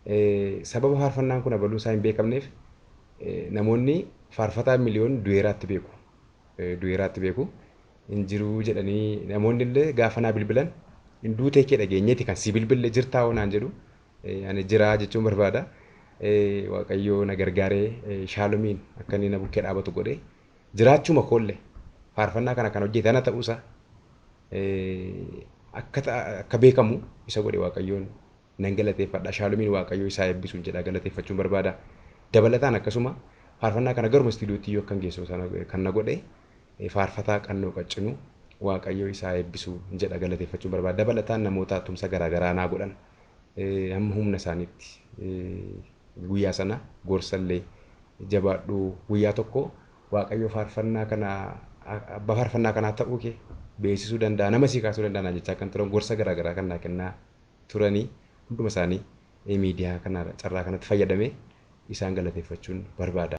Sababa faarfannaan kun abaluu isaa hin beekamneef namoonni faarfataa Miliyoon du'eeraatti beeku. Du'eeraatti beeku. Hin jiruu jedhanii namoonni illee gaafa naa bilbilan hin duutee kee dhageenyeeti kan si bilbille jirtaa hoo naan jedhu. Ani jiraa jechuun barbaada. Waaqayyoo na gargaaree Shaalomiin akka inni na bukkee dhaabatu godhee jiraachuma koollee faarfannaa kana kan hojjete ana ta'uusaa akka beekamu isa godhe Waaqayyoon nan galateeffadha. Shaalomiin Waaqayyoo isaa eebbisuun jedha galateeffachuun barbaada. Dabalataan akkasuma faarfannaa kana garuma istiidiyootti iyyuu akkan geessu kan na godhe faarfataa Qannoo Qaccinuu Waaqayyoo isaa eebbisuu jedha galateeffachuun barbaada. Dabalataan namoota tumsa garaagaraa naa godhan hamma humna isaaniitti guyyaa sana gorsallee jabaadhu guyyaa tokko Waaqayyoo faarfannaa kana abbaa faarfannaa kanaa ta'uu kee beeksisuu danda'a nama sii kaasuu danda'a jechaa kan turan gorsa garaagaraa kan naa kennaa turanii hunduma isaanii miidiyaa kana carraa kanatti fayyadamee isaan galateeffachuun barbaada.